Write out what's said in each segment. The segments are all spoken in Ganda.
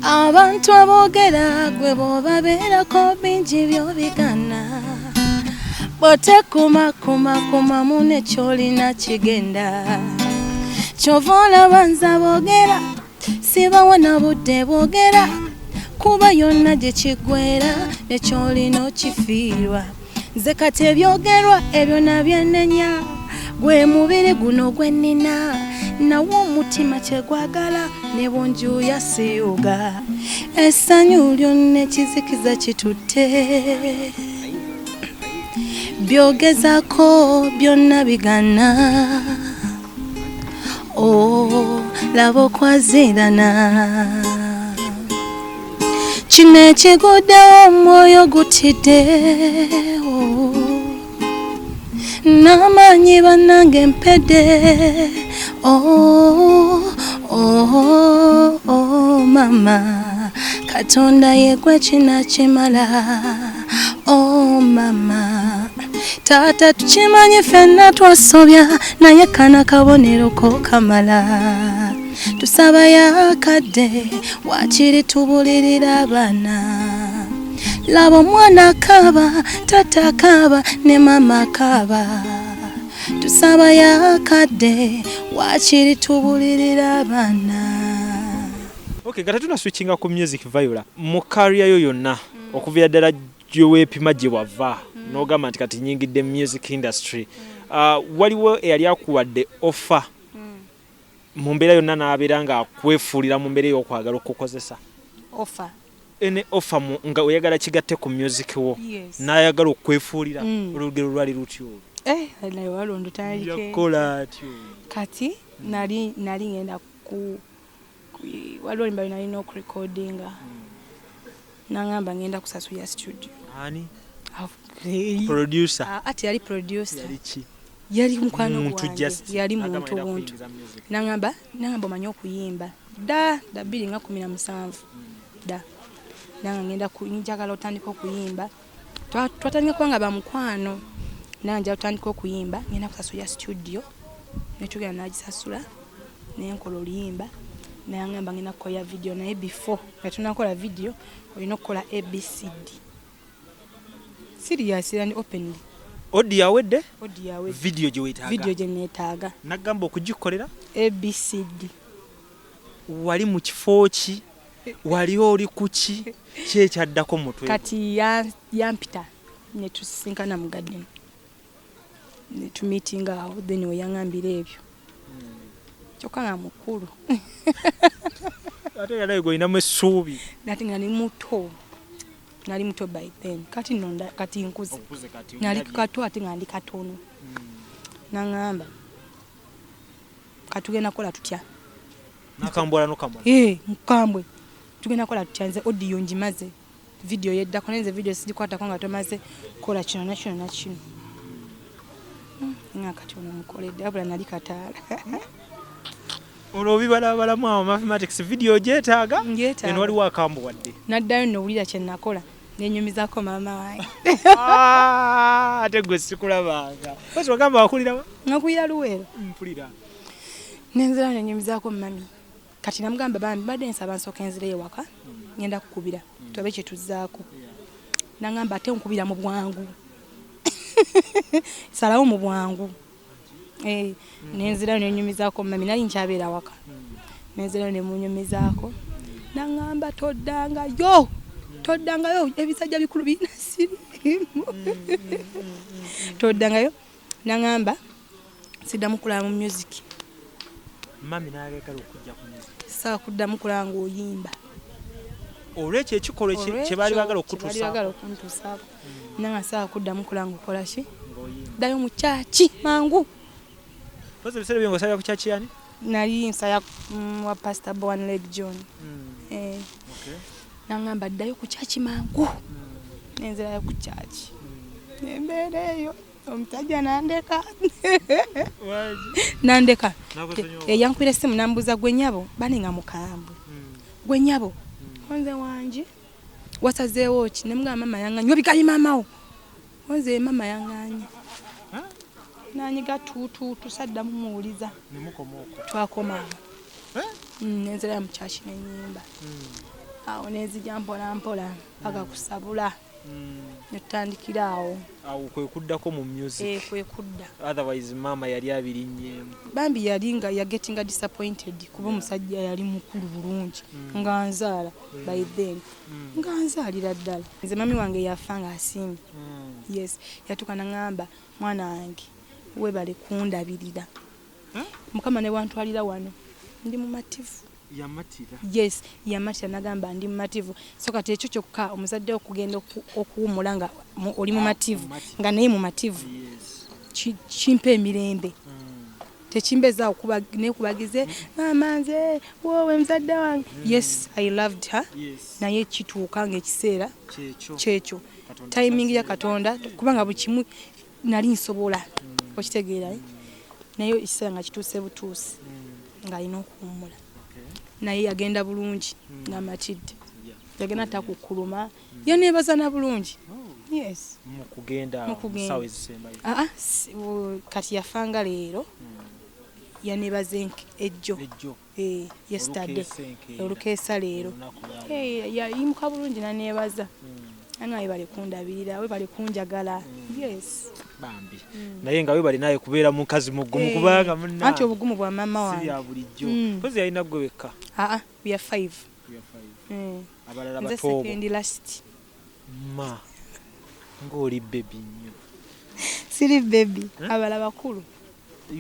Abantu aboogera gwe bw'obabeerako bingi by'obigana. Bw'otekumakumakumamu ne ky'olina kigenda. Ky'ova olaba nze aboogera sibawa na budde bwogera kuba yonna gye kiggweera ne ky'olina okifiirwa. Nze kati ebyogerwa ebyo nabyenenya gwe mubiri guno gwe nnina nawo omutima kye gwagala ne bwonjuya siyuga essanyu lyonna ekizikiza kitutte byogezako byonna bigana oh, laba okwazirana kino ekiguddewo omwoyo gutidde oh. N'amaanyi bannange mpedde oh, oh, oh, mama Katonda yegwe kinakimala oh mama taata tukimanyi fenna twasobya naye kana kabonero ko kamala tusaba yakadde wakiri tubulirira abaana laba omwana akaaba taata akaaba ne maama akaaba tusaba yakadde wakiri tubulirira abaana. Okay, nga tetuna switchinga ku music Viola, mu career yo yonna okuviira ddala gye weepima gye wava n'ogamba nti kati nyingidde music industry, waliwo eyali akuwadde offer mu mbeera yonna n'abeera ng'akwefuulira mu mbeera ey'okwagala okukozesa? Offer? Ene offer mu nga oyagala kigatte ku music wo n'ayagala okwefuulira, olugero lwali lutya olwo? Eh, naye waliwo ndutandike. Yakola atyo? Kati nali ngenda ku waliwo oluyimba lwe nalina okurekodinga nangamba ngenda kusasulira studio. Ani? Producer? Ati yali producer. Yali ki? Yali mukwano Muntu gwange. Just. Yali Nagamba muntu ngenda buntu. kuyingiza music. Nangamba omanyi okuyimba dda dda 2017 dda nanga ngenda njagala otandika okuyimba. Twatandika kuba nga bamukwano nanga njagala otandika okuyimba ngenda kusasulira studio netugenda nagisasula nenkola oluyimba nangamba ngenda kukola video naye before nga tunakola video olina okukola ABCD. Serious and openly. Audio awedde? Audio awedde. Video gye weetaaga. Video gye neetaaga. Nagamba okugikolera? ABCD. Wali mu kifo ki? Wali oli ku ki? Ki ekyaddako mu mutwe? Kati yampita ne tusisinkana mu garden. Ne tumeetinga awo then we yaŋŋambira ebyo. Kyokka nga mukulu. Ate nga nawe gw'olinamu essuubi. Ate nga ndi muto. Nali muto by then. Kati nno kati nkuze. Okuze kati, Nali olabye. kato ate nga ndi katono. Naŋŋamba katugenda kukola tutya? Nakambwala nokamala. Nkambwe. Tugenda kukola tutya? Nze audio ngimaze. Video yeddako naye nze video sigikwatako nga tomaze kukola kino na kino na kino. Nga kati ono mukoledde wabula nali kataala. Olwo obibalabalamu awo mathematics video gyetaaga, Ngyetaaga. Eno waliwo akambuwadde. Naddayo nowulira kye nakola nenyumizaako maama wange. Ate gwe sikulabanga. Basi wagamba wakulira wa? Nakulira Luweero. Mpulira. Nenzira nenyumizaako mami. Kati namugamba bambi mbadde nsaba nsooke nzireyo ewaka ngenda kukubira tulabe kye tuzzaako. Nangamba ate nkubira mu bwangu. Salawo mu bwangu. Nenzirayo nenyumizaako mami nali nkyabeera waka. Nenzirayo ne munyumizaako. Nangamba toddangayo. Toddangayo ebisajja bikulu birina siriimu. Toddangayo. Nangamba siddamu kulaba mu music. Mami n'ayagala okujja ku music. Sawa kuddamu kulaba ng'oyimba. Olw'ekyo ekikolwa kye baali baagala Olw'ekyo kye baali baagala okutuusaako. okuntuusaako. Nanga sawa kuddamu kulaba ng'okola ki? Ng'oyimba. Ddayo mu kyaki mangu. Mpozi ebiseera ebyo ng'osabira ku kyaki yani? Nali nsaba wa Pastor Bowen Leg John. Nangamba ddayo ku kyaki mangu. Nenzirayo ku kyaki. Embeera eyo omusajja nandeka. Nandeka. Nakusonyiwa. Yankwira essimu nambuuza gwe nnyabo bane nga mukambwe. Gwe nnyabo. Onze wangi wasazeewo ki? Ne mugamba maama yaŋŋanye. Obigayi maama wo. Onze maama yaŋŋanye. Nanyiga tuutuutu saddamu muwuliza. Ne mukoma okwo. Twakoma awo. Nenzirayo mu kyaki ne nnyimba. Awo nenzija mpola mpola paka kusabula. Netutandikira awo. Awo kwe kuddako mu music. Eh, kwe kudda. Otherwise maama yali abirinnyeemu. Bambi yali nga yagetinga disappointed kuba omusajja yali mukulu bulungi nga nzaala by then. Nga nzaalira ddala. Nze mami wange yafa nga asiimye. Yes, yatuuka n'aŋŋamba mwana wange weebale kundabirira. Mukama ne wantwalira wano ndi mumativu. Yamatira. Yes, yamatira n'agamba ndi mumativu. So kati ekyo kyokka omuzadde okugenda okuwummula nga oli mumativu, nga naye mumativu. Kimpa emirembe. Tekimbeezaawo nekubagize maama nze woowe muzadde wange. Yes, I loved her. Naye kituuka ng'ekiseera kyekyo. Timing ya Katonda kubanga buli kimu nali nsobola okitegeera. Naye ekiseera nga kituuse butuusi ng'alina okuwummula. Naye yagenda bulungi ng'amatidde. Yagenda takukkuluma. Yaneebaza na bulungi. Yes. Mu kugenda Mu kugenda. ssaawa ezisembayo. Aa, kati yafanga leero. Yaneebaza ejjo. Ejjo. Yesterday. Olukeesa enkeera. Olukeesa leero. Olunaku lwa Yayimuka bulungi n'aneebaza. Anga webale kundabirira, webale kunjagala. Yes. Bambi. Naye nga webale naye kubeera mukazi mugumu kubanga munna. Anti obugumu bwa maama Si wange. bya bulijjo. Mm. Mpozi yalina ggwe wekka. Aa, we are 5. We are 5. Abalala Nze batoobo. second last. Ma. Ng'oli baby nnyo. Siri baby, abalala bakulu.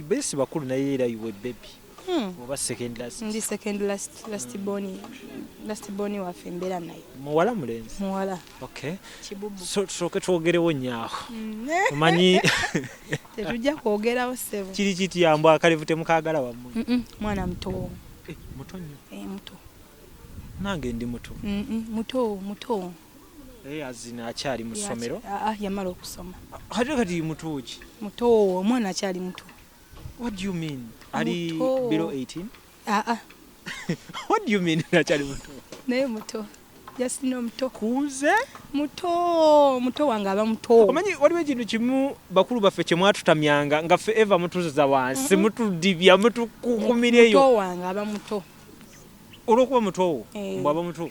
Besi bakulu naye era you were baby. Oba second last. Ndi second last, last born. Last born waffe mbeera naye. Muwala mulenzi? Muwala. Okay. Kibubu. So tusooke twogerewo nnyo. Omanyi Tetujja kwogerawo ssebo. Kiri kitya mbw akalevu temukaagala wammwe? Mwana muto. Muto nnyo. Muto. Nange ndi muto. Muto, muto. Azina akyali mu ssomero. Yamala okusoma. Ate kati muto ki? Muto, omwana akyali muto. What do you mean? Ali Muto. below 18? What do you mean akyali muto? Naye muto. Just no muto. Kuze? Muto, muto wange aba muto. Omanyi waliwo ekintu kimu bakulu baffe kye mwatutamyanga nga ffe eva mutuziza wansi, mutudibya, mutukukumira eyo. Muto wange aba muto. Olw'okuba muto wo, mbu aba muto.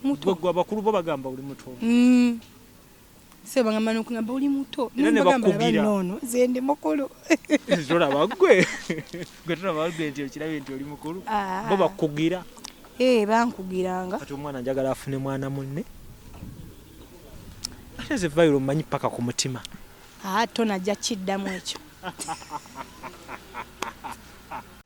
Muto. Gwe abakulu bo bagamba oli muto. Se bagamba n'okugamba oli muto. Era ne Bagamba bakugira. noono, nze ndi mukulu. Tolaba ggwe. Gwe tolaba ggwe nti okirabye nti oli mukulu. Bo bakugira. Bankugiranga. Kati omwana njagala afune mwana munne. Ate nze Viola mmanyi paka ku mutima. Tonajja kiddamu ekyo.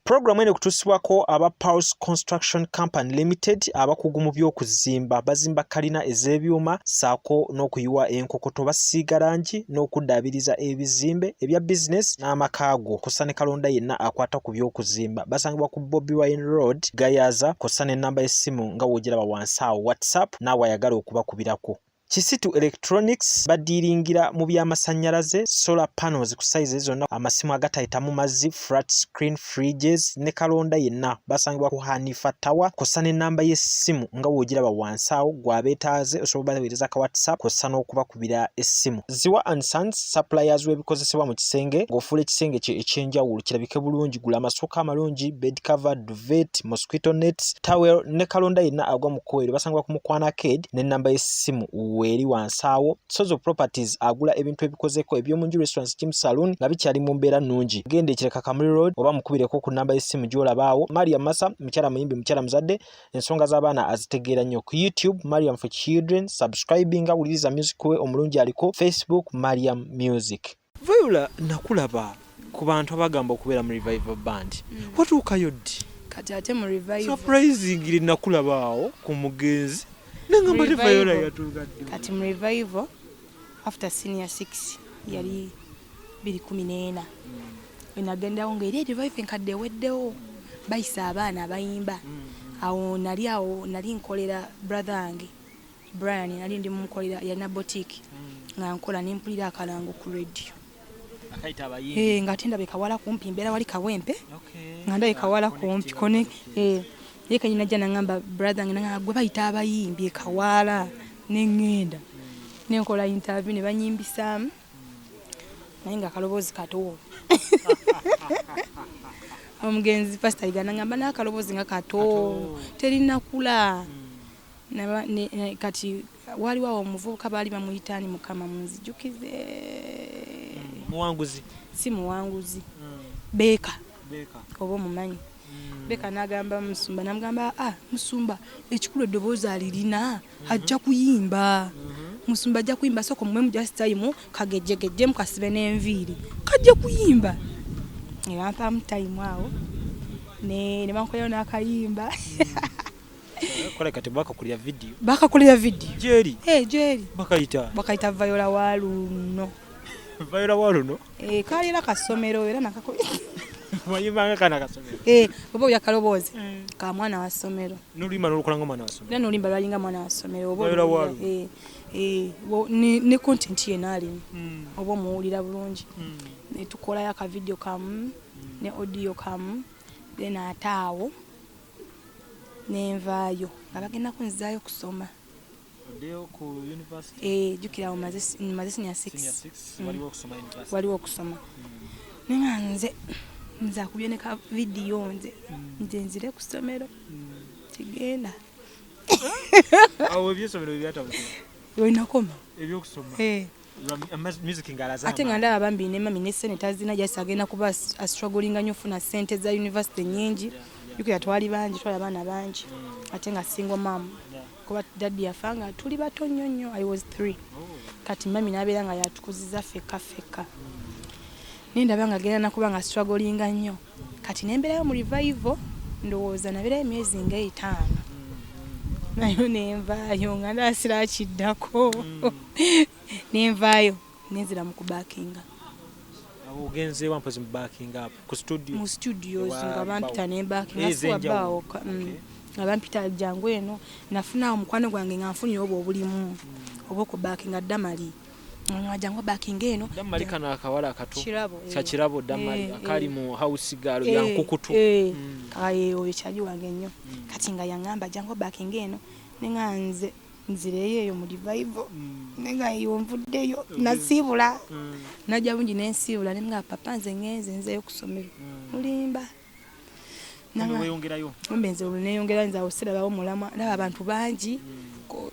Programu eno kutuusibwako aba Pulse Construction Company Limited abakugu mu by'okuzimba. Bazimba kalina ez'ebyuma ssaako n'okuyiwa enkokoto, basiiga langi n'okuddaabiriza ebizimbe ebya bizinesi n'amaka go. Kw'ossa ne kalonda yenna akwata ku by'okuzimba. Basangibwa ku Bobi Wine Road, Gayaza, kw'ossa n'ennamba y'essimu nga w'ogiraba wansi awo WhatsApp naawe ayagala okubakubirako. Kisitu Electronics badiiringira mu by'amasannyalaze, solar panels ku size zonna, amasimu agatayitamu mazzi, flat screen fridges ne kalonda yenna. Basangibwa ku Hanifa Tower, kw'ossa n'ennamba y'essimu nga w'ogiraba wansi awo, gw'abeetaaze osobola obaweereza ka WhatsApp kw'ossa n'okubakubira essimu. Ziwa and Sons suppliers w'ebikozesebwa mu kisenge, ng'ofuula ekisenge kye eky'enjawulo kirabike bulungi, gula amasuuka amalungi, bed cover, duvet, mosquito nets, towel ne kalonda yenna agwa mu kkoweero. Basangibwa ku Mukwana Arcade n'ennamba y'essimu weeri wansi awo. Sozo Properties agula ebintu ebikozeko eby'omu nju, restaurants, gym, saloon nga bikyali mu mbeera nnungi. Genda ekireka Kamuli Road oba mukubireko ku nnamba y'essimu gy'olaba awo. Mariam Massa, mukyala muyimbi, mukyala muzadde, ensonga z'abaana azitegeera nnyo. Ku YouTube Mariam for Children, subscribing, wuliriza music we omulungi aliko. Facebook Mariam Music. Viola, nakulaba ku bantu abagamba okubeera mu revival band. Watuukayo ddi? Kati ate mu revival. Surprisingly nakulaba awo ku mugenzi. Nangamba Revival. Viola yatuuka ddi? Kati mu revival after senior 6 yali 2014. Nagendawo ng'eri revival enkadde eweddewo. Bayisa abaana abayimba. Awo nali awo nali nkolera brother wange Brian, nali ndi mumukolera, yalina boutique. Nga nkola ne mpulira akalango ku radio. Akayita abayimbi. Ng'ate ndaba ekawala kumpi, mbeera wali Kawempe. Okay. Nga ndaba ekawala kumpi, ye kennyini najja n'aŋŋamba brother wange, n'aŋŋamba gwe bayita abayimbi ekawala, ne ŋŋenda. Ne nkola interview ne banyimbisaamu. Naye nga akaloboozi kato. Omugenzi Pastor Yiga nangamba n'akaloboozi nga kato, terinakula. Kati waliwo awo omuvubuka baali bamuyita ani, Mukama munzijukize. Muwanguzi. Si muwanguzi, Beeka. Oba omumanyi Beeka. N'agamba musumba, namugamba, "Ah, musumba, ekikulu eddoboozi alirina, ajja kuyimba." Musumba ajja kuyimba, sooka omuwe mu just time, kagejjegejjemu, kasibe n'enviiri, kajja kuyimba. Ne bampamu time awo ne bankolerayo n'akayimba. Kola kati bakakulira video. Bakakolera video. Gyeri? Eh, gyeri. Bakayita? Bakayita Viola wa luno. Viola wa luno. Eh, kaali era kasomero era nakako. Wayimbanga kana kasomero? Eh, oba oya kaloboozi ka mwana wa ssomero. N'oluyimba n'olukola nga mwana wa ssomero. Era n'oluyimba lwalinga mwana wa ssomero oba Viola wa oluwulira, luno. eh, eh, ne content yenna alimu, oba omuwulira bulungi. Ne tukolayo akavidiyo kamu ne audio kamu, then ate awo nenvaayo nga bagenda kunzizaayo kusoma. Oddeyo ku university? Eh, jjukira awo maze senior six. Senior six, waliwo okusoma university. Waliwo okusoma, naye nga nze akubye ne ka vidiyo, nze nzire ku ssomero kigenda. Awo ebyesomero byebyatabuka? Wenakoma. Ebyokusoma. Eh. Music ng'alaze Ate nga amaanyi. ndaba bambi ne mami ne sente tazina, just agenda kuba astrugglinga nnyo ofuna sente za university nyingi. Jjukira twali bangi, twali abaana bangi, ate nga single mom, kuba daddy yafa nga tuli bato nnyo nnyo. I was 3. Kati mami n'abeera nga yatukuziza ffekka ffekka, naye ndaba nga agenda nakuba nga strugglinga nnyo. Kati nembeerayo mu revival, ndowooza nabeerayo emyezi nga 5, nayo nenvaayo nga ndasira kiddako, nenvaayo nenzira mu kubackinga. Awo ogenze wampozi mu backing up ku studio? Mu studios. Ewa Nga bampita Bawo. nembackinga. Ez'enjawulo. Siwabaawo nga bampita jangu eno. Nafunawo mukwano gwange nga nfunire obwo obulimu oba okubackinga, Damali, nga jangu backinga eno. Damali kano akawala akato? Kirabo, eh. Kya Kirabo Damali. Eh, Akali eh. mu house girl Eh, ya nkukutu. eh. Kaye oyo kyali wange nnyo. Kati nga yaŋŋamba jangu backinga eno, nenga nze nzireyo eyo mu revival, nenga eyo nvuddeyo nasiibula, najja bungi nensiibula, nemugamba, "Papa, nze ŋŋenze nzeeyo ku ssomero." Mulimba. Weyongerayo. Kumbe nze oluneyongera, nze awo sirabawo mulamwa, ndaba abantu bangi,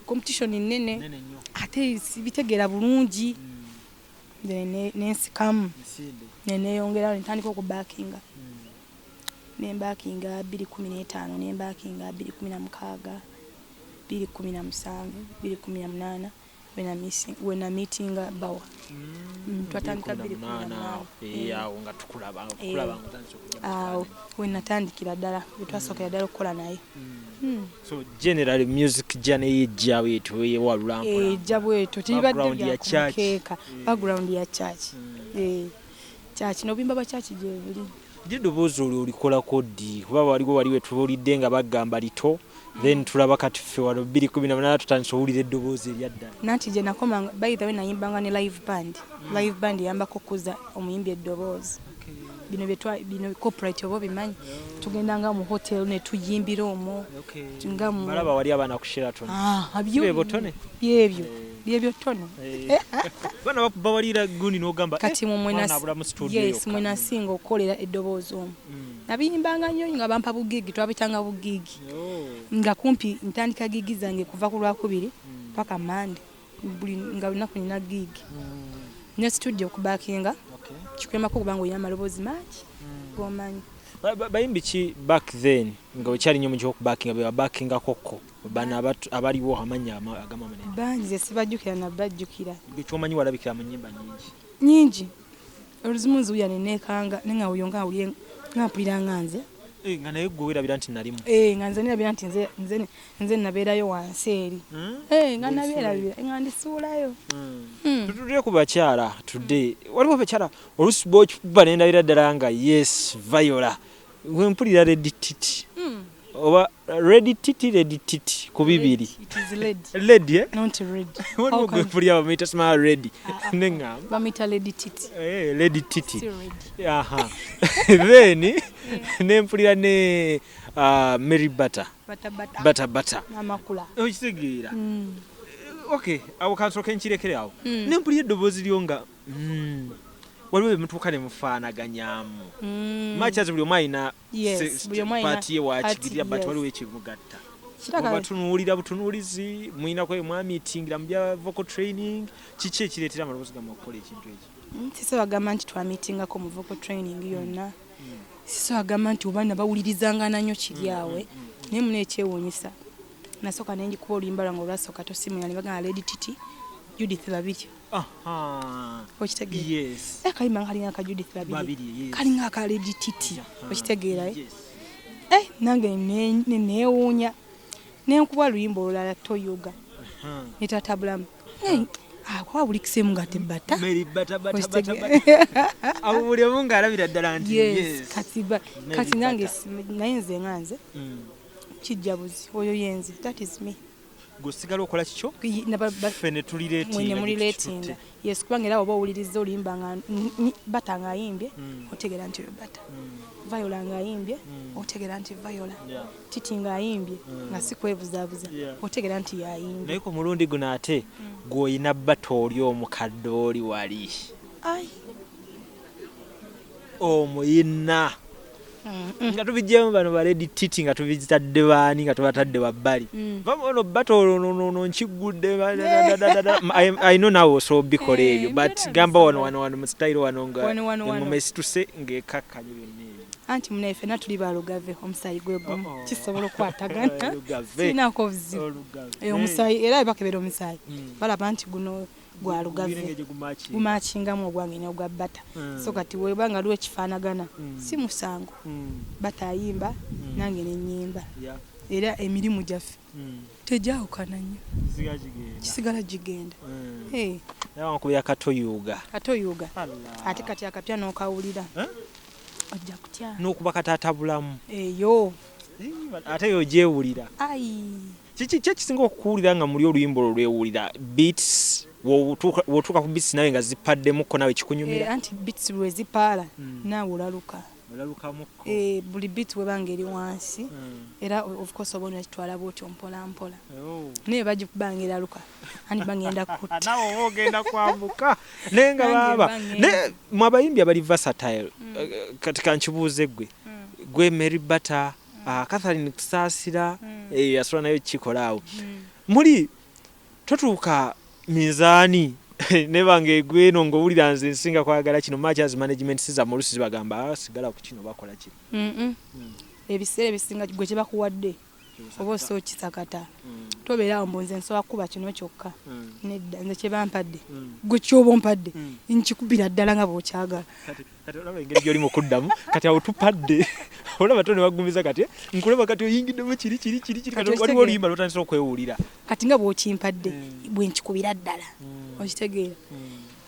competition nnene. Nene nnyo. Ate sibitegeera bulungi. Nze nensikamu. Misinde. Neneyongerayo, nentandika okubackinga, nembackinga 2015, nembackinga 2016, 2017, 2018, wenameetinga Bawa. Twatandika 2018. Eh, awo nga tukulaba, tukulaba nga otandise okujja mu Awo wenatandikira ddala, wetwasookera ddala okukola naye. So generally music journey yejja bwetyo, yewalula mpola. Ejja bwetyo, tibadde Background ya church. byakukeeka. Background ya church. Eh, church n'obuyimba bwa church gye buli. Eddoboozi olwo olikolako ddi? Kuba waliwo wali wetuwulidde nga bagamba lito, then tulaba kati ffe wano 2018 tutandise owulira eddoboozi eryaddala. Nanti gye nakoma, by the way, nayimbanga ne live band. Live band eyambako okuza omuyimbi eddoboozi. Bino byetwa bino corporate oba obimanyi, tugendanga mu hotel ne tuyimbira omwo nga mu Balaba wali abaana ku Sheraton. Ah, byo. Bebo tone. Byebyo tono. Baana bakuba waliira gundi n'ogamba, Kati "Eh, mu mwana abula mu studio yes, yokka." mwe nasinga okukolera eddoboozi omwo. Nabiyimbanga nnyo nga bampa bugigi, twabitanga bugigi. Nga kumpi ntandika gigi zange kuva ku Lwakubiri paka Mande, buli nga lunaku nina gigi ne studio okubackinga. Kikwemako kubanga olina amaloboozi mangi gomanyi. Bayimbi ki back then nga wekyali nnyo mu kyokubackinga be babackingakokko bano abaliwo, amannya agamu amanene? Bangi, ze sibajjukira nabajjukira. Gwe kyomanyi walabikira mu nnyimba nnyingi. Nyingi, oluzimu nziwulira neneekanga nenga oyo nga awulire nga mpulira nga nze. Eh, nga naye gwe weerabira nti nalimu. Eh, nga nze nerabira nti nze nabeerayo wansi eri. Eh, nga nabeerabira nga ndisuulayo. Tutulire ku bakyala tudde. Waliwo abakyala oluusi bwokikuba nendabira ddala nga yes, Viola. Wempulira Red Titi oba Red Titi, Red Titi ku bibiri. It is red. Red, eh? Not red. Waliwo How come? gwempulira bamuyita smile red, neŋŋamba Bamuyita Lady Titi. Eh, Lady Titi. Si red. Aha, then nempulira ne Mary Butter. Bata bata. Butter butter. Amakula. Okitegeera? Okay, awo kansooke nkirekere awo. Nempulira eddoboozi lyo nga Waliwo byemutuuka ne mufaanaganyamu. Much as buli omu alina Yes, buli omu alina part ye wakigirira, but yes. waliwo ekimugatta. Kiraka- Batunuulira butunuulizi, muyinako mwamitingira mu bya vocal training, kiki ekireetera amaloboozi gammwe okukola ekintu ekyo? Sisobola gamba nti twamitingako mu vocal training yonna. Sisobola gamba nti oba nabawulirizangana nnyo kiri awe, naye muna ekyewuunyisa, nasooka nenjikuba oluyimba lwange olwasooka Tosimula, ne bagamba Lady Titi, Judith Babirye. Okitegeera? Yes. Eh, kayimba nga kalinga aka Judith Babirye. Babirye, yes. Kalinga aka Lady Titi. Okitegeera, eh? Yes. Eh, nange neewuunya, nenkuba oluyimba olulala Toyuga ne Taata Bulamu. Kuba buli kiseemu nga tebata. Mary bata bata bata Okitegeera? bata. Abo buli omu ng'alabira ddala nti Yes, yes. kati Mary kati nange Bata. naye nze nga nze kijja buzi oyo yenze, that is me. Gweosigala okola kikyo, ffe ne tulireetinga. Mwe ne mulireetinga, yes, kubanga era oba owuliriza oluyimba nga Bata ng'ayimbye, otegeera nti oyo Bata. Viola ng'ayimbye, otegeera nti Viola. Titi ng'ayimbye, nga si kwebuzaabuza, otegeera nti yayimbye. Naye ku mulundi guno ate gw'olina Bata oli omukadde oli wali Ai. omuyina nga tubijjemu bano ba Lady Titi, nga tubitadde baani, nga tubatadde wabbali. Ono Bata ono nkiggudde I know naawe osobola obikola Eh, ebyo, but mbeera gamba wano nsobola. wano mu style wano nga Wano, wano, wano. engoma esituse ng'ekakkanye byonna ebyo. Anti munaye ffenna tuli balugave, omusaayi gwe gumu. Oh. Kisobola okukwatagana. Olugave. Sirinaako obuzibu. Olugave. Eh, omusaayi era bakebera omusaayi, balaba nti guno gwa lugave. Gulina engeri gye gumakinga. Gumakingamu ogwange n'ogwa Bata. So kati weba nga liwo ekifaanagana, si musango. Bata ayimba, nange nenyimba. Era emirimu gyaffe tegyawukana nnyo. Kisigala kigenda. Kisigala gigenda. Eh, Naye wankubira Katoyuga. Katoyuga. Allah. Ate kati akapya n'okawulira, Eh? ojja kutya. N'okuba Kataata Bulamu. Eyo. Ate yo gyewulira. Ai. Kiki ki ekisinga okukuwulira nga muli oluyimba olwo lwewulira? Beats, w'otuuka ku beats nawe nga zipaddemukko nawe Eh, kikunyumira? Anti beats lwe zipaala, naawe olaluka. Olalukamukko. Eh, buli beat webanga eri wansi, era of course oba onakitwala bwotyo mpola mpola. Naye bagikubanga eraluka, anti bagenda kutta. Naawe oba ogenda kwambuka naye nga Nange baaba mba ngenda. naye mwe abayimbi abali versatile, kati kankibuuze gwe Mary Bata, Catherine Kusaasira, yasobola nayo kikola awo, muli totuuka minzaani nebanga egweno ng'owulira nze nsinga kwagala kino, much as management siza oluusi zibagamba, "Ah, sigala ku kino, bakola kino"? Ebiseera ebisinga gwe kyebakuwadde oba osobola okisakata. Tobeerawo mbu nze nsobola kukuba kino kyokka. Nedda, nze kyebampadde, gwe kyoba ompadde, nkikubira ddala nga bw'okyagala. Kati olaba engeri gy'oli mu kuddamu kati awo tupadde, olaba to ne bagumiza kati, nkulaba kati oyingiddemu kiri kiri kiri kiri, kati Kati waliwo okitegeera. oluyimba lwotandise okwewulira. Kati nga bw'okimpadde, bwe nkikubira ddala, okitegeera?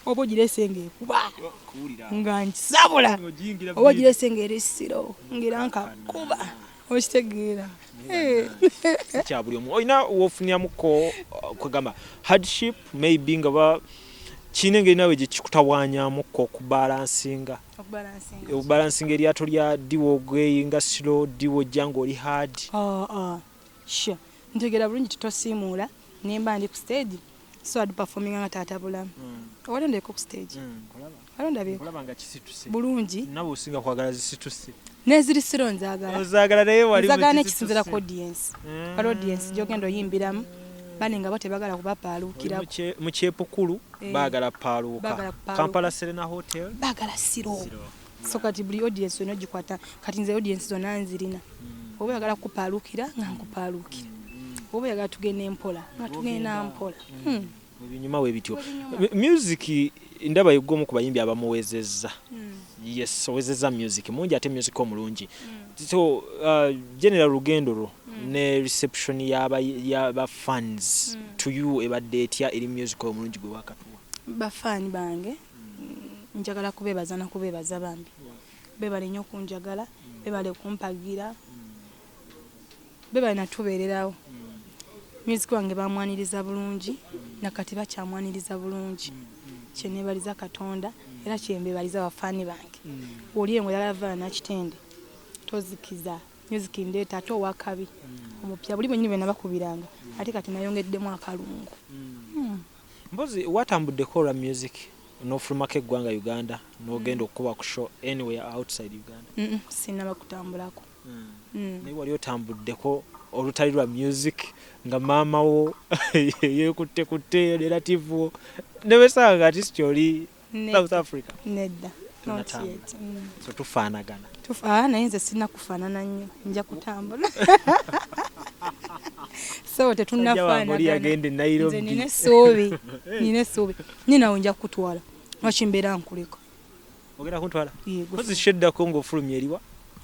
Oba ogireese ng'ekuba nga nkisabula, oba ogireese ng'eri slow ng'era nkakuba, okitegeera? Eh. Si kya buli omu. Olina wofuniramuko kwegamba hardship, maybe nga ba kiina engeri nawe gye kikutawaanyamuko okubalansinga? Okubalansinga. Okubalansinga eryato lya diwo ogweyinga slow, diwo ojja ng'oli hard. Ah, ah. Sure. Ntegeera bulungi titosiimuula nemba ndi ku stage, so adi performinga nga Taata Bulamu. Wali ondabeko ku stage? Wali ondabyeko? Nkulaba nga kisituse. Bulungi. Nawe osinga kwagala zisituse. Neziri slow nzaagala. Ozaagala, naye wali mu Nzaagala kisituse. n'ekisinzira ku audience. Wali audience gyogenda oyimbiramu, bane nga bo tebagala Oli kubapaaluukirako. mu kyepukulu. Eh. Baagala paaluuka. Baagala kupaaluuka. Kampala Serena Hotel. Baagala slow. So kati buli audience yonna ogikwata. Kati nze audience zonna nzirina. Oba oyagala kukupaaluukira nga nkupaaluukira, oba oyagala tugenda empola nga tugenda mpola. Ebinyuma we bityo. Webinyuma. Music ndaba yegwe omu ku bayimbi abamuwezezza. Yes, owezezza music mungi, ate music omulungi. So general lugendo lwo ne reception y'aba fans to you ebadde etya eri music omulungi gwe wakatuwa? Bafaani bange, njagala kubeebaza nakubeebaza bambi. Beebale nnyo okunjagala, beebale kumpagira, beebale natubeererawo. Music wange bamwaniriza bulungi, nakati bakyamwaniriza bulungi, kyeneebaliza Katonda era kyembebaliza bafaani bange. Oli engo oyagala Viola Nakitende, tozikiza music ndeeta ate owakabi omupya buli bwenyini bwe nabakubiranga, ate kati nayongeddemu akalungu. Mpozi watambuddeko olwa music? N'ofulumako eggwanga Uganda n'ogenda okukuba ku show anywhere outside Uganda? Sinaba kutambulako. Naye wali otambuddeko olutali lwa music nga maama wo yeekutte kutte, relative wo, ne wesanga nga artist oli South Africa? Nedda. Not Tonatambula. yet. So tufaanagana. Naye nze sirina kufaanana nnyo, nja kutambula, so Sajja wange oli tetunnafaanagana. yagenda e Nairobi. Nze nina essuubi, nina essuubi nye, nawe nja kukutwala. Lwaki mbeera nkuleka? Ogenda kuntwala? Yego. Kozi show eddako ng'ofulumya eriwa?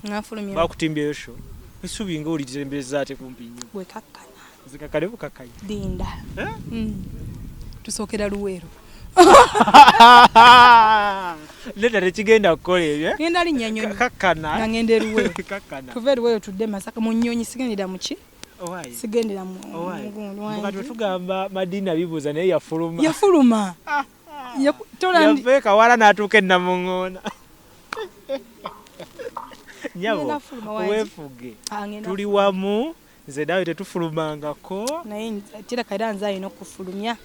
Nga nfulumya. Bakutimbyeyo show, essuubi nga olitembereza ate kumpi nnyo. Wekakkana. Nzikakale bukakkanyi. Linda. Eh? Tusookera Luweero. Nedda, tekigenda kukola ebyo, eh? Ngenda linnya nyonyi. Kakkana. Nga ngenda e Luweero. Kakkana. Tuve e Luweero tudde e Masaka mu nnyonyi, sigendera mu ki? Owaaye. Sigendera mu Owaaye. mugundi. Kati wetugamba Madina bibuuza naye yafuluma. Yafuluma. Yava e Kawala n'atuuka e Namuŋŋoona. Nyabo, Ngenda fuluma, wangi. weefuge. Ah, ngenda. Tuli wamu, nze naawe tetufulumangako. Naye kiraka era nze alina okufulumya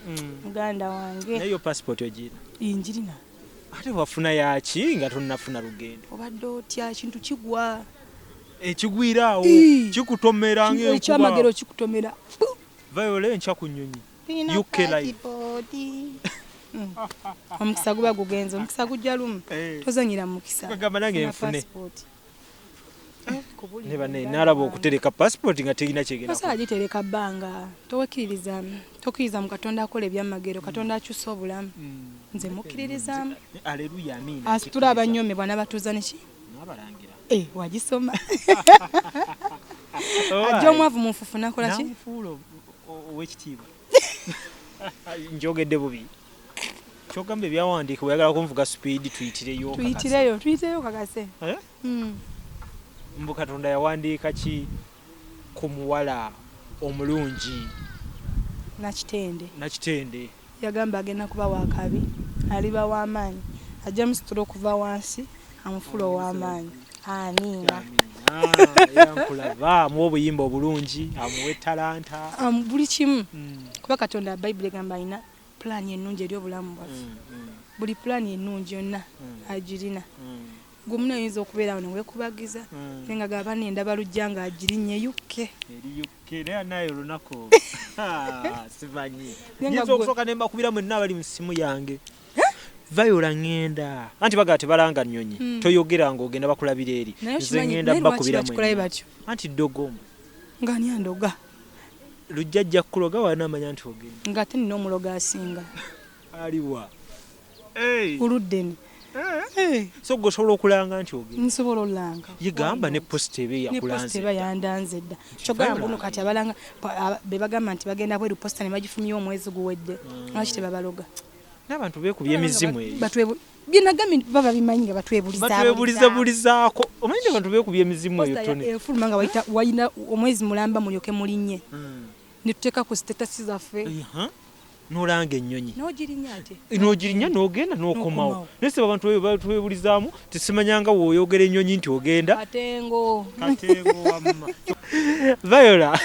muganda wange. Naye yo passport ogirina? Njirina. Ate wafuna yaki nga tonnafuna lugendo? Obadde otya? Ekintu kigwa. Ekigwira awo. Ii. Kikutomera ng'enkuba. Ekyamagero kikutomera. Viola enkya ku nnyonyi UK live. Omukisa guba gugenze, omukisa gujja lumu. Eh. Tozanyira mukisa. Kugamba nange Funa nfune. passport. Ne banne naalaba okutereka passport nga terina kyegenda. Tosobola gitereka bbanga, towekkiririzaamu, tokkiriza mu Katonda akola ebyamagero. Katonda akyusa obulamu, nze mukkiririzaamu. Aleluya, amiina. Asitula abanyomebwa n'abatuuza neki. N'abalangira. Eh, wagisoma. Ajja omwavu mu nfufu nakola ki? Namufuula ow'ekitiibwa. Njogedde bubi? Kyogamba ebyawandiikibwa oyagala kunvuga speed, tuyitireyo kakase. Tuyitireyo, tuyitireyo kakase. Eh? Mm. Mbu Katonda yawandiika ki ku muwala omulungi? Nakitende. Nakitende. Yagamba agenda kuba wakabi, aliba w'amaanyi, ajja musitula okuva wansi amufuula ow'amaanyi. Amiina. Era nkulaba amuwa obuyimba obulungi, amuwa etalanta. Buli kimu, kuba Katonda, Bayibuli egamba alina pulaani ennungi eri obulamu bwaffe. Buli pulaani ennungi yonna agirina. Gwe muna oyinza okubeera awo neweekubagiza, naye nga gaba nendaba lujja nga agirinnye UK. Eri UK, naye naye olunaku simanyi. Naye nga Nyinza okusooka ne mbakubira mwenna abali mu ssimu yange, Viola ŋŋenda, anti bagala tebalanga nnyonyi. Toyogera ng'ogenda, bakulabira eri. Naye Nze okimanyi, ŋŋenda naye lwaki bakubira bakikolayo mwenna. batyo? Anti ddogo omwo. Nga ani andoga? Lujja ajja kukuloga wanaamanya nti ogenda. Nga ate nina omulogo asinga. Aliwa? Uluddeni. So gwe osobola okulanga nti ogenda? Nsobola olanga. Ye gamba ne posita eba Ne posita eyakulanze. eba yandanze dda. Kyogamba buno kati abalanga be bagamba nti bagenda bweru, posita ne bagifumya omwezi guwedde, lwaki tebabaloga? N'abantu beekubya emizimu eyo. Byenagambye baba bimanyi nga batwebuliza. Batwebulizabulizaako. Omanyi nti abantu beekubya emizimu eyo, Posita tone? efuluma nga wayina omwezi mulamba mulyoke mulinnye, ne tuteeka ku status zaffe. Aha. N'olanga ennyonyi. N'ogirinya ate. N'ogirinya n'ogenda n'okomawo. N'okomawo. Naye sebe abantu eyo batwebulizaamu, tesimanyanga w'oyogera ennyonyi nti ogenda. Katengo. Katengo wamma. Viola,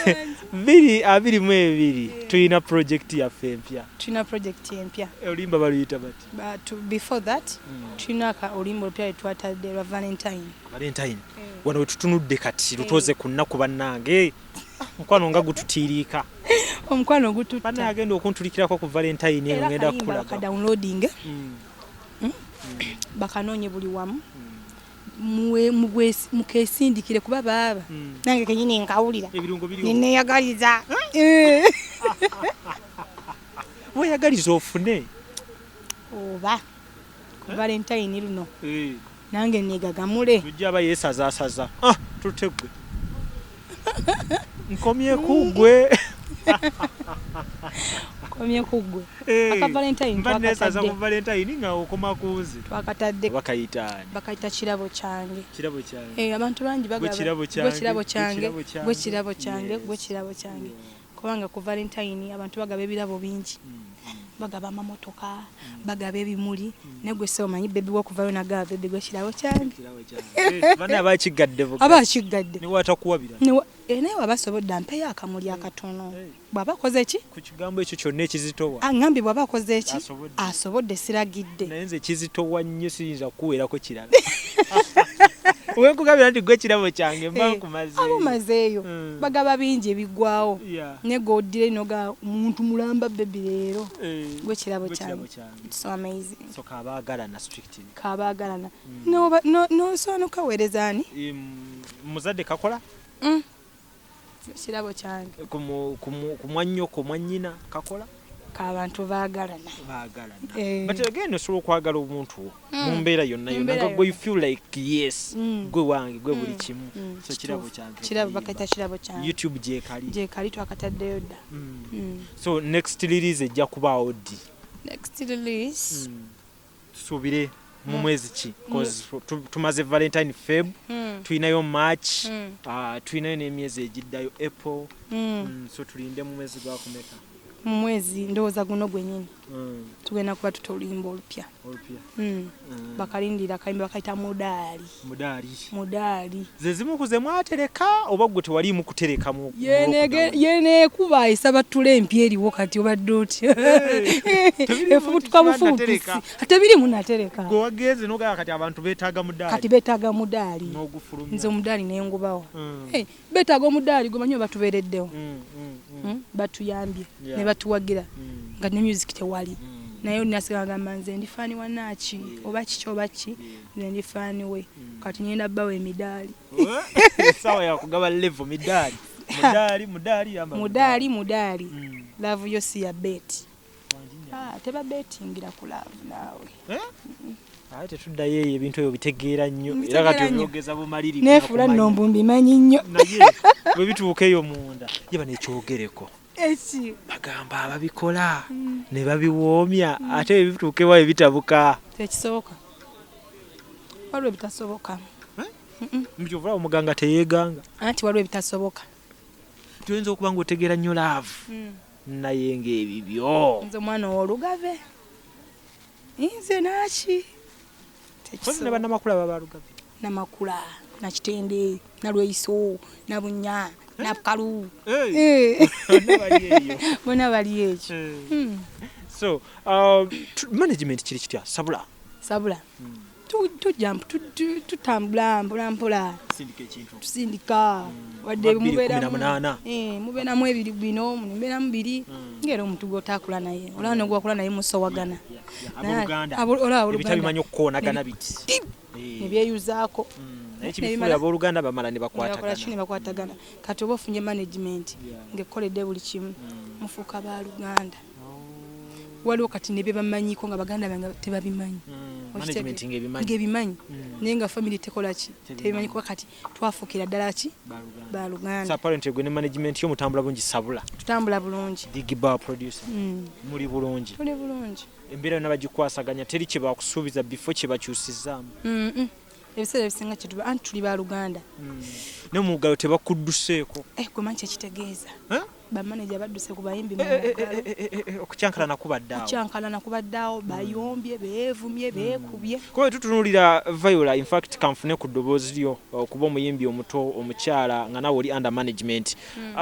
2022 tulina project yaffe empya. Tulina project empya. Oluyimba baluyita bati? But before that, tulina oluyimba olupya lwetwatadde lwa Valentine. Valentine. Wano wetutunudde kati lutoze ku nnaku, bannange mukwano nga gututiiriika. Omukwano gututta. Bannaye agenda okuntulikirako ku Valentine eno Era ngenda akayimba kukulaga. bakadownloading, bakanoonye buli wamu. Mukesindikire kuba baaba nange kenyini nkawulira. Ebirungo biriwo. Neneyagaliza. Weyagaliza ofune. Oba ku Valentine luno nange negagamule. Lujja aba yeesazaasaza. Ah, tutte gwe nkomye ku gwe. Komye ku ggwe. Aka Valentine Mba neesaza twakatadde. ku Valentine nga okoma ku nze. Twakatadde. Bakayita ani? Bakayita Kirabo Kyange. Kirabo Kyange. Eh, abantu bangi Gwe bagaba kirabo gwe kyange, kirabo gwe kyange, kirabo kyange. gwe kirabo kyange, gwe Yes. kirabo kyange, kubanga ku Valentine abantu bagaba ebirabo bingi, bagaba amamotoka, bagaba ebimuli, naye gwe se omanyi baby wokuvayo nagaba baby gwe kirabo kyange. Kirabo kyange. Bana abakiggadde Aba akiggadde. Niwatakuwabira. Naye waba asobodde ampeyo akamuli akatono. Bw'aba akoze ki? Ku kigambo ekyo kyonna ekizitowa. Aŋŋambye bw'aba akoze ki? Asobodde, siragidde. Naye nze ekizitowa nnyo siyinza kukuweerako kirala. Wenkugambira nti gwe kirabo kyange mba nkumazeeyo. Aba omazeeyo. Bagaba bingi ebiggwawo. Naye g'oddira eno ga muntu mulamba baby leero. Gwe kirabo kyange. It's so amazing. So kabaagalana strictly. Kabaagalana. N'osobola n'okukaweereza ani? Muzadde kakola? Kirabo kyange. Ku mwannyoko, mwannyina kakola? K'abantu baagalana. Baagalana. But again osobola okwagala omuntu mu mbeera yonna yonna nga gwe you feel like yes, gwe wange, gwe buli kimu. So kirabo kyange. Kirabo bakayita kirabo kyange. YouTube gyekali. Gyekali twakataddeyo dda. So next release ejja kubaawo ddi? Next release. Tusuubire mu mwezi ki? Because tumaze Valentine Feb, tulinayo March, tulinayo n'emyezi egiddayo April. So tulinde mu mwezi gwakumeka? Mu mwezi ndowooza guno gwennyini. Tugenda kuba tuta oluyimba olupya. Bakalindira akayimba bakayita Mudaali. Mudaali. Mudaali. Ze zimu ku ze mwatereka oba ggwe tewaliimu kutereka mu Yeneekuba esaba ttula empya eriwo kati obadde otya? Efubutuka bufubutusi. Tebirimu natereka. Gwe wagenze n'ogamba kati abantu beetaaga mudaali. Kati beetaaga mudaali. N'ogufulumya. Nze omudaali ne ngubawo. Beetaaga omudaali gwe manyi batubeereddewo. Batuyambye ne batuwagira nga ne music tewali. Naye nasigala ngamba nze ndi fan wa Naaki oba kiki oba ki, nze ndi fan we. Kati ngenda bbawa emidaali. Essaawa ya kugaba level midaali. Mudaali, mudaali, yamba mudaali, mudaali. Love yo si ya bet. Tebabetingira ku love naawe. Ate tetuddayo eyo ebintu ebyo bitegeera nnyo. Era kati obyogeza bumalirivu. Neefuula nno mbu mbimanyi nnyo. Naye bwe bituuka eyo munda yeba nekyogereko. Eki? Bagamba ababikola ne babiwoomya ate ebituuka ewaabwe bitabuka. Tekisoboka. Waliwo ebitasoboka. Nti ovula omuganga teyeeganga. Anti waliwo ebitasoboka. Tuyinza okuba ng'otegeera nnyo love naye ng'ebibyo. Nze omwana ow'olugave. Nze Naaki. Kozi ne bannamakula baba Lugave. Namakula, Nakitende, Nalweyiso, Nabunya, Nabukalu. Bonna bali ekyo. So, management kiri kitya? Sabula. Sabula. Tutambula mpola mpola. Tusindika ekintu. Tusindika. Wadde mubeeramu ebiri bino, mubeeramu biri. Ng'era omuntu gw'otaakula naye. Olaba ne gw'okola naye musowagana. Abooluganda. Ebitabimanyi okukoonagana biti. Ne byeyuzaako. Naye kibifuula abooluganda bamala ne bakwatagana. Kati oba ofunye management ng'ekkoledde buli kimu, mufuuka baaluganda. Waliwo kati ne bye bamanyiko nga baganda bange tebabimanyi. Management ng'ebimanyi. Ng'ebimanyi. Naye nga family tekola ki? Tebimanyi kuba kati twafuukira ddala ki? Baaluganda. So apparently gwe ne management yo mutambula bulungi Sabula. Tutambula bulungi. Big Bar producer. Muli bulungi. Tuli bulungi. Embeera yonna bagikwasaganya teri kye bakusuubiza bifo kye bakyusizaamu. Ebiseera ebisinga kye tuba anti tuli baaluganda. Ne mu ngalo tebakudduseeko. Gwe manyi kye kitegeeza. Bamaneja badduse ku bayimbi mu ngalo. Okukyankalana kubadde awo. Okukyankalana kubadde awo, bayombye, beevumye, beekubye. Kuba tutunuulira Viola, in fact kanfune ku ddoboozi lyo okuba omuyimbi omuto omukyala nga naawe oli under management.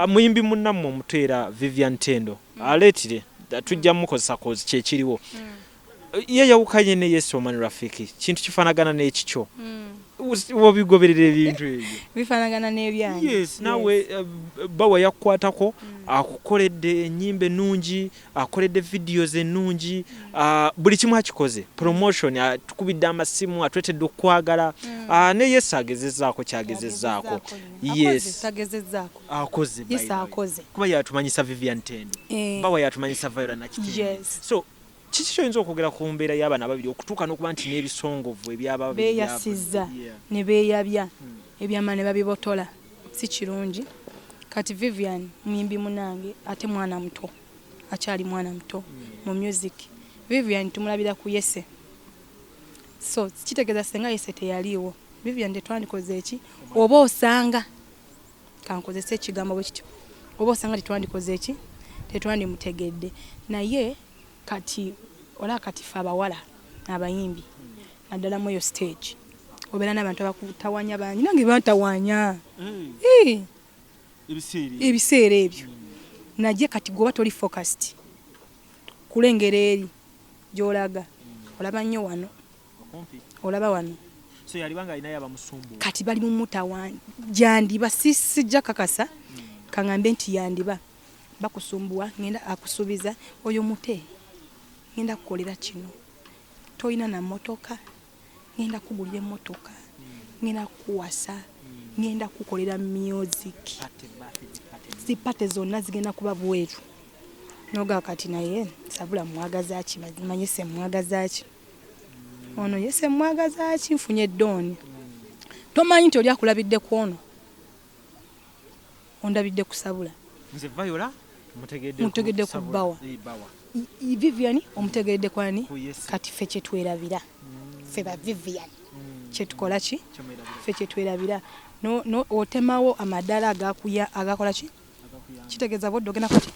Muyimbi munnammwe omuto era Vivian Tendo aleetire tujja mukozesa kozi kyekiriwo. Ye yawukanye ne Yesu Omani Rafiki, kintu kifaanagana n'ekikyo. Wobigoberera ebintu ebyo bifaanagana n'ebyange. Yes, naawe bawa yakukwatako, akukoledde ennyimba ennungi, akoledde videos ennungi, buli kimu akikoze, promotion, atukubidde amasimu, atuletedde okwagala. Ne Yesu agezezzaako kyagezezzaako. Yes, akoze. Yesu akoze kuba yatumanyisa Vivian Tendo, bawa yatumanyisa Viola Nakitende. So kiki kyoyinza okwogera ku mbeera y'abaana babiri okutuuka n'okuba nti n'ebisongovu ebyaba beeyasizza ne beeyabya ebyama ne babibotola, si kirungi. Kati Vivian muyimbi munange ate mwana muto, akyali mwana muto mu music. Vivian tumulabira ku Yese, so kitegeeza senga Yese teyaliiwo Vivian tetwandikoze eki, oba osanga kankozesa ekigambo bwe kityo, oba osanga tetwandikoze eki, tetwandimutegedde. Naye kati olaba kati ffe abawala abayimbi naddala mu eyo stage obeera n'abantu abakutawanya bangi, nange bantawanya. Ebiseera ebyo naye kati gwoba toli focused kulengera eri gy'olaga, olaba nnyo wano, olaba wano. So yalibanga alinayo abamusumbuwa. Kati bali mu mutawaana, gyandiba sijja kakasa, kaŋŋambe nti yandiba bakusumbuwa. Ngenda akusuubiza oyo mute, ngenda kukolera kino, tolina na mmotoka, ngenda kugulira emmotoka, ngenda kukuwasa, ngenda kukolera music, zi party zonna zigenda kuba bweru. Nogaa kati naye sabula mwagaza ki? Mazima se mwagaza ki ono? Yese mwagaza ki? Nfunye ddooni. Tomanyi nti oli akulabidde ku ono, ondabidde kusabula. Nze Viola mutegedde. Mutegedde ku bbawa. Vivian omutegedde kwani? Kati ffe kyetwerabira, ffe ba Vivian kyetukola ki? Ffe kyetwerabira, otemawo amaddaala agakola ki? Kitegeeza bwodde ogenda kuki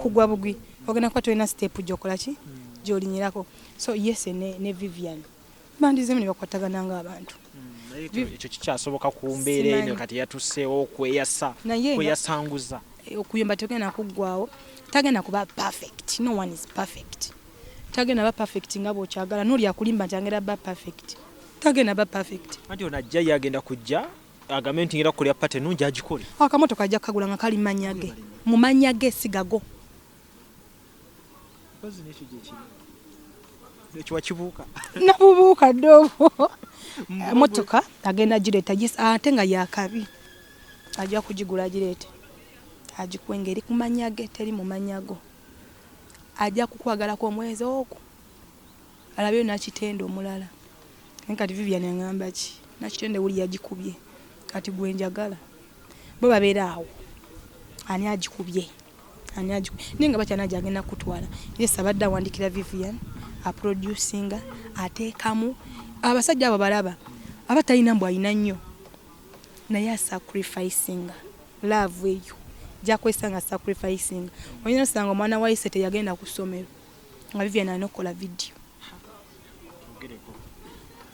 kugwa bugwi, ogenda kuba tolina step gyokola ki gyolinyirako. So yes, ne Vivian bandizemu ne bakwatagana ng'abantu. Ekyo kikyasoboka ku mbeera eno kati yatuseewo okweyasa, kweyasanguza? Okuyomba tegenda kuggwawo, tagenda kuba perfect. No one is perfect. Tagenda ba perfect nga bw'okyagala. N'oli akulimba nti agenda ba perfect, tagenda ba perfect. Anti ono ajja, ye agenda kujja agambe nti ngenda kukolera party ennungi, agikole. Akamotoka ajja kukagula nga kali manya ge, mu mannya ge, si gago. Ekyo wakibuuka? Nabubuuka dde obwo. Motoka agenda gireeta, yes, ate nga yakabi, ajja kugigula agireete agikuwe ng'eri ku mannya ge, teri mu mannya go. Ajja kukwagalako omwezi ogwo, alabyeyo nakitende omulala. Naye kati Vivian aŋŋamba ki? Nakitende wuli yagikubye, kati gwe njagala. Bo babeera awo, ani agikubye, ani agikubye, naye nga bakyana agenda kutwala. Yes, abadde awandikira Vivian, aproducinga, ateekamu abasajja abo balaba aba talina mbu alina nnyo, naye asacrificinga love eyo gyakwesanga sacrificinga. Oyinza osanga omwana wa Ise teyagenda ku ssomero nga Vivian alina okukola vidiyo.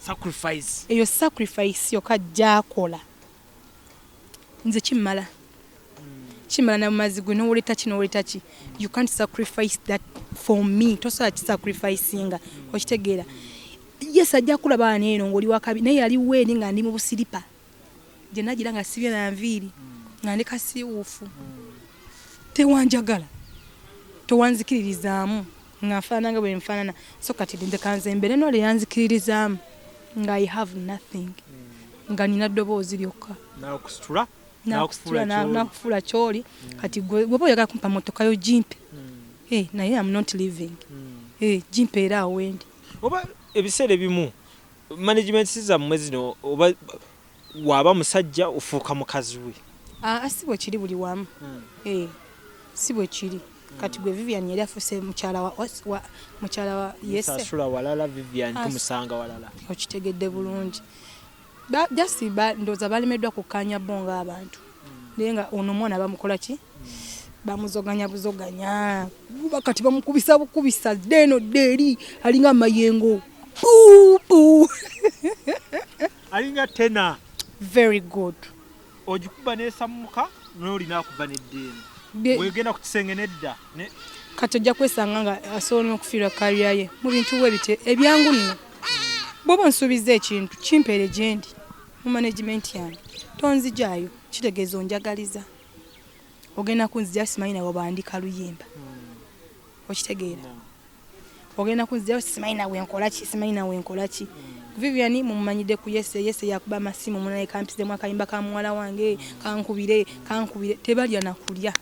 Sacrifice. Eyo sacrifice yokka gyakola nze kimmala, kimala na mumazi gwe nowoleta ki, nowoleta ki. You can't sacrifice that for me. Tosobola kisacrificinga, okitegeera? Yes, ajja kulaba wano eno ng'oli wakabi, naye yaliwo eri nga ndi mu busiripa gye nagira nga sibye na nviiri, nga ndi kasiiwuufu. Tewanjagala, towanzikiririzaamu nga nfaanana nga bwe nfaanana. So kati nze kanze mbeere n'oli yanzikiririzaamu nga I have nothing, nga nina ddoboozi lyokka. Nakusitula. Nakusitula, nakufuula kyoli. Kati gwe bw'oba oyagala kumpa motoka yo, gimpe. Eh, naye am not living. Eh, gimpe era awo wendi. Oba ebiseera ebimu management zammwe zino, oba waaba musajja ofuuka mukazi we? Ah, si bwe kiri buli wamu. Eh, si bwe kiri. Kati gwe Vivian yali afuuse mukyala wa mukyala wa Yese. Sasula walala, Vivian tumusanga walala. Okitegedde bulungi. Just ndowooza balemeddwa kukkaanya bo ng'abantu, naye nga ono omwana bamukola ki? Bamuzoganya buzoganya. Buba kati bamukubisa bukubisa ddeeno dde eri, alinga amayengo. Pu, pu. Alinga tena. Very good. Ogikuba nesammuka, nolina akuba neddeeno, wegenda ku kisenge nedda. Kati ojja kwesanga nga asobola n'okufiirwa career ye mu bintu bwe bityo ebyangu nno. Bw'oba onsuubiza ekintu, kimpeere gye ndi mu management yange, tonzijaayo. Kitegeeza onjagaliza, ogenda kunzija simanyi nawe bandika luyimba, okitegeera? Ogenda kunzija simanyi nawe nkola ki, simanyi nawe nkola ki. Vivian mumumanyidde ku Yese. Yese yakuba amasimu, munaye kampizemu akayimba ka muwala wange, kankubire, kankubire. Tebalya nakulya.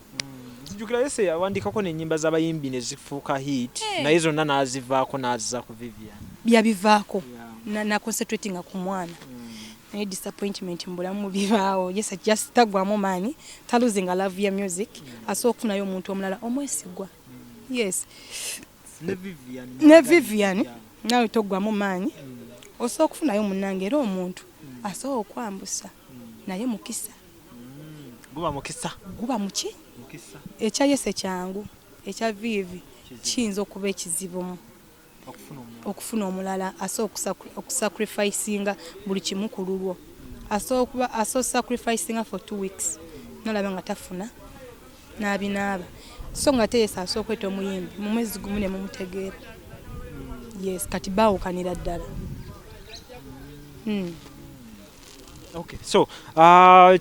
Nzijukira Yese yawandikako n'ennyimba z'abayimbi ne zifuuka hit, naye zonna n'azivaako n'azza ku Vivian. Byabivaako na concentratinga ku mwana. Naye disappointment mu bulamu bibaawo. Yes, just taggwamu maanyi, talosinga love ya music. Asobola okufunayo omuntu omulala omwesigwa, yes. Ne Vivian. Ne Vivian naawe toggwamu maanyi, osobola okufunayo munnange era omuntu asobola okwambusa, naye mukisa. Guba mukisa. Guba muki? Mukisa. Ekya Yese kyangu, ekya Vivi kiyinza okuba ekizibumu. Okufuna omulala. Okufuna omulala asobola okusacrificinga buli kimu ku lulwo, asobola okuba asobola sacrificinga for 2 weeks. Nalaba nga tafuna n'abinaaba, so nga ate Yese asobola okweta omuyimbi mu mwezi gumu ne mumutegeera. Yes, kati baawukanira ddala. Okay. So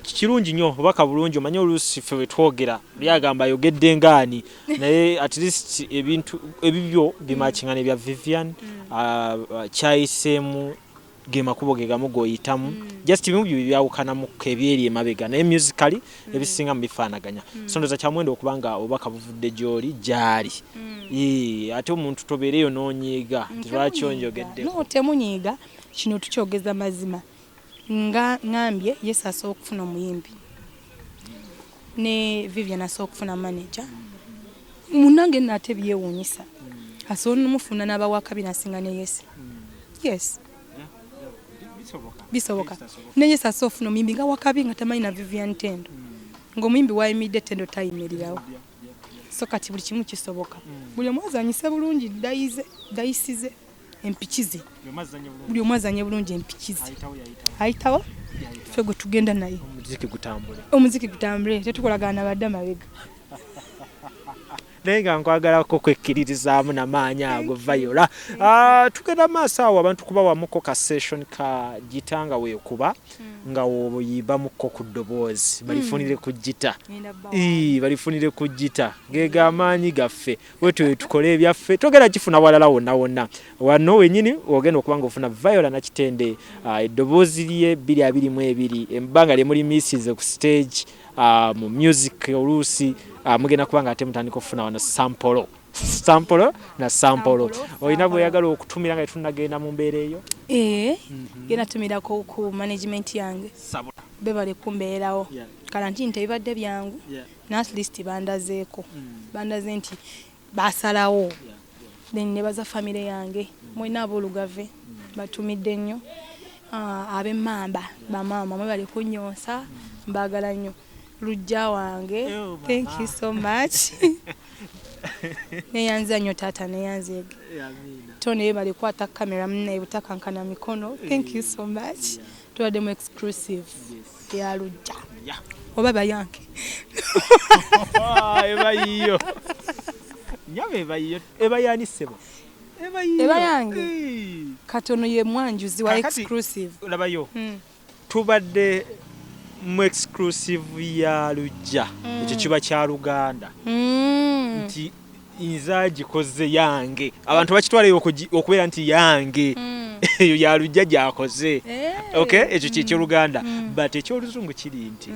kirungi nnyo, obubaka bulungi. Omanyi oluusi ffe bwe twogera lyagamba ayogedde ngaani, naye at least ebintu ebibyo bimakinga nebya Vivian. Kyayiseemu ge makubo ge gamu g'oyitamu, just bimu byo byawukanamuko ebyeri emabega, naye musically ebisinga mubifaanaganya. So ndowooza kyamuwendo okuba nga obubaka buvudde gy'oli gy'ali. Yee, ate omuntu tobeereyo n'onyiiga nti lwaki onjogeddeko. No, temunyiiga, kino tukyogeza mazima. Nga ŋŋambye, Yese asobola okufuna omuyimbi ne Vivian asobola okufuna manager. Munange nno ate byewuunyisa, asobola nomufuna n'abawakabi nasinga ne Yese. Yes, bisoboka. Ne Yese asobola okufuna omuyimbi nga wakabi nga tamanyi na Vivian Tendo, ng'omuyimbi wayimiridde Tendo tayimirirawo. So kati buli kimu kisoboka, buli omu azanyise bulungi dayize dayisize empiki ze, buli omu azanye bulungi empiki ze, ayitawo ffe gwe tugenda naye. Omuziki gutambule. Omuziki gutambule, tetukolagana badde mabega. Naye nga nkwagalako kwekkiririzaamu namaanyi ago, Viola. Tugenda maaso awo, abantu kubawamuko ka session ka gita nga weekuba nga woyimbamuko ku ddoboozi, balifunire ku gita. Ii, balifunire ku gita. Gega amaanyi gaffe, bwetyo tukole ebyaffe, togenda kifuna walala wonna wonna. Wano wenyini ogenda okuba nga ofuna Viola Nakitende, eddoboozi lye 2022, ebbanga lye muli misize ku stage, mu music oluusi, mugenda kuba nga ate mutandika okufuna wano sample sample na sample. Olina bweyagala okutumira nga tetunnagenda mu mbeera eyo? Ee, genda tumirako ku management yange. Sabula. Bebale kumbeerawo. Kala nti tebibadde byangu, na at least bandazeeko, bandaze nti basalawo. Then nebaza famire yange mwena, aboolugave batumidde nnyo. Ab'emmamba, bamaama mwebale kunyonsa, mbaagala nnyo. Lujja wange, Oh, thank mama. you so much. Neyanza nnyo taata, neyanzeege. Tony, yebale kwata kamera munnaye butakankana mikono, thank you so much. Tubadde mu exclusive ya Lujja oba bayanke. Eba yiyo nyaba, eba yiyo, eba yani ssebo? Eba yiyo. Eba yange? Katono ye mwanjuzi wa exclusive. Labayo, tubadde mu exclusive ya Lujja, ekyo kiba kya Luganda nti nze agikoze yange, abantu bakitwaleyo okubeera nti yange eyo ya Lujja gyakoze. Okay, ekyo kyekyoluganda, but ekyoluzungu kiri nti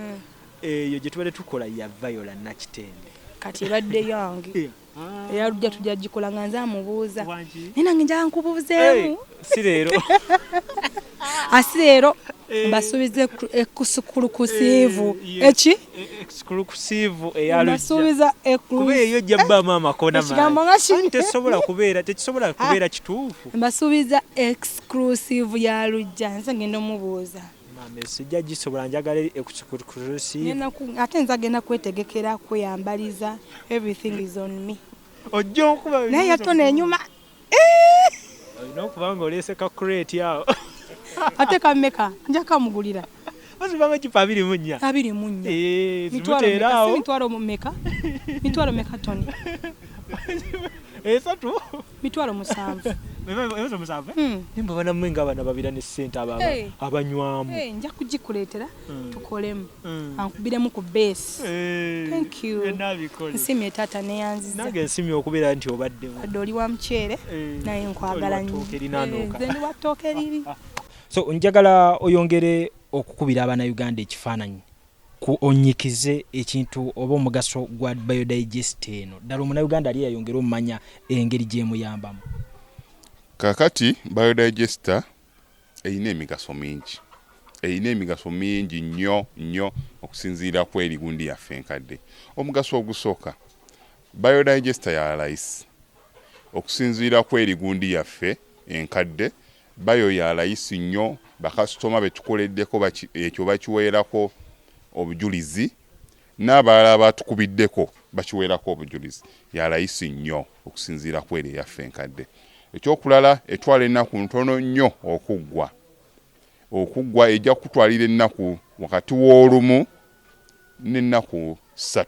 eyo gye tubadde tukola ya Viola Nakitende. Kati ebadde yange, eya Lujja tujja gikola nga nze amubuuza, naye nange njala nkubuuzeemu. Si leero. Asi leero mbasuubiza exclusive eki? Exclusive eya Lujja. Mbasuubiza. Kuba eyo ejja bbaamu amakona. Ekigambo nga kino. Tesobola kubeera, tekisobola kubeera kituufu. Mbasuubiza exclusive ya Lujja, nze ngenda omubuuza. Maama, sijja gisobola, njagala exclusive. Ate nze agenda kwetegekera, kweyambaliza, everything is on me. Ojja okuba Naye yatona enyuma. Olina okuba nga oleese ka crate awo. Ate kameka? Nja kamugulira. Bazibamu ecupa 24. 24. Eh, Mitwalo zimuteera meka? Si awo. mitwalo meka? Mitwalo meka, Tony? 3. 700,000. Ezo 7. Hmm. Nimba banammwe nga abana babira ne ssente abo abanywamu. Eh, nja kugikuleetera tukolemu, ankubiremu ku base. Thank you. Byonna bikole. Nsimye taata, neyanziza. Nange nsimye okubeera nti obaddewo. Wadde oli wa muceere, naye nkwagala oli wa nnyo. ttooke erinaanuuka. Eh, nze ndi wa ttooke liri. So njagala oyongere okukubira abannayuganda ekifaananyi ku onyikize ekintu oba omugaso gwa biodigest eno, ddala omunnayuganda ali yayongere omumanya engeri gyemuyambamu. Kakati biodigester erina emigaso mingi, erina emigaso mingi nnyo nnyo okusinziira ku eri gundi yaffe enkadde. Omugaso ogusooka, biodigester ya layisi okusinziira ku eri gundi yaffe enkadde. Bayo ya layisi nnyo, bakasitoma betukoleddeko ekyo bakiweerako obujulizi, n'abalala abatukubiddeko bakiweerako obujulizi. Ya layisi nnyo okusinziira ku eri eyaffe enkadde. Ekyokulala, etwala ennaku ntono nnyo okuggwa. Ejja kutwalira ennaku wakati w'olumu. N'ennaku 3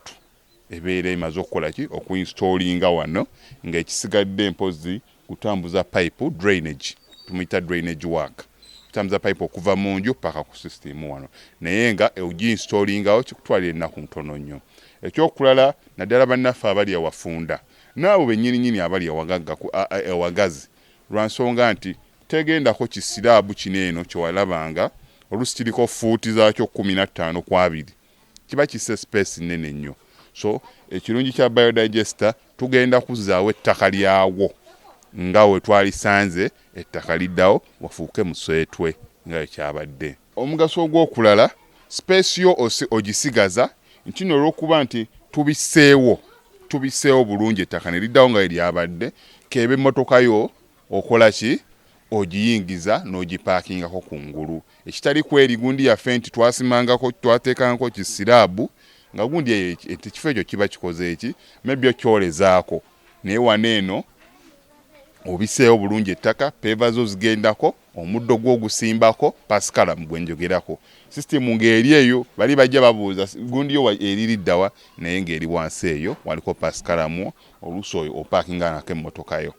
ebeera emaze okukola ki? Okuinstallinga wano, ng'ekisigadde mpozi kutambuza pipe, drainage, tumuyita drainage work, kutambuza pipe okuva mu nju paka ku system wano. Naye nga oginstallingawo kikutwalira ennaku ntono nnyo. Ekyokulala, naddala bannaffe abali awafunda n'abo bennyininyini abali awagagga awagazi, lwa nsonga nti tegendako kislab kino eno kyewalabanga oluusi kiriko fuuti zaakyo 15 ku 20, kiba kisse space nene nnyo. So ekirungi kya biodigester, tugenda kuzzaawo ettaka lyawo nga we twalisanze, ettaka liddawo wafuuke museetwe nga we kyabadde. Omugaso ogw'okulala, space yo ogisigaza nti nno olw'okuba nti tubisseewo bulungi, ettaka ne liddawo nga we lyabadde, keeba emmotoka yo okola ki? Ogiyingiza n'ogipaakingako kungulu, ekitali kweri gundi yaffe nti twasimangako, twateekangako kislab, nga gundi eyo ekifo ekyo kiba kikoze eki maybe okyolezaako. Naye wano eno obiseewo bulungi ettaka, paver zo zigendako, omuddo gwo ogusimbako, pascalam gwe njogerako, system ng'eri eyo. Bali bajja babuuza gundi yo eri liddawa, naye ng'eri wansi eyo waliko pascalam, oluusi oyo opaakinga nako emmotoka yo.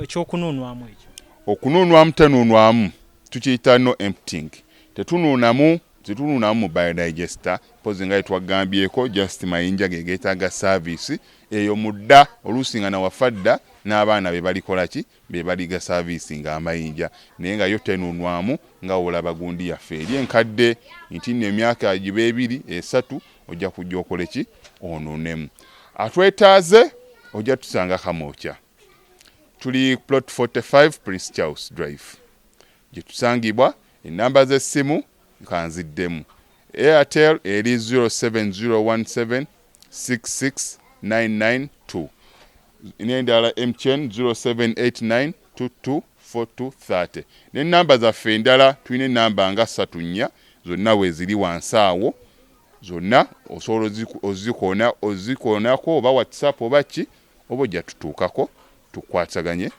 Ekyokunuunwamu ekyo? Okunuunwamu, tenuunwamu, tukiyita no emptying. Tetunuunamu, tetunuunamu mu biodigester, mpozi nga yetwagambyeko, just mayinja ge geetaaga service eyo mudda, oluusi nga nawafa dda n'abaana be balikola ki, be baliga service nga amayinja, naye nga yo tenuunwamu nga olaba gundi yaffe eri enkadde nti nno emyaka giba 2, 3 ojja kujja okole ki? Onuunemu. Atwetaaze ojja tusanga Kamwokya, tuli plot 45 Prince Charles Drive gye tusangibwa. Enamba z'essimu nkanziddemu: Airtel eri 07017 66992, n'endala MTN 0789 224230. N'enamba zaffe endala, tulina enamba nga ssatu, nnya, zonna weeziri wansi awo, zonna osobola ozikoonako oba WhatsApp oba ki, oba ojja tutuukako tukwataganye.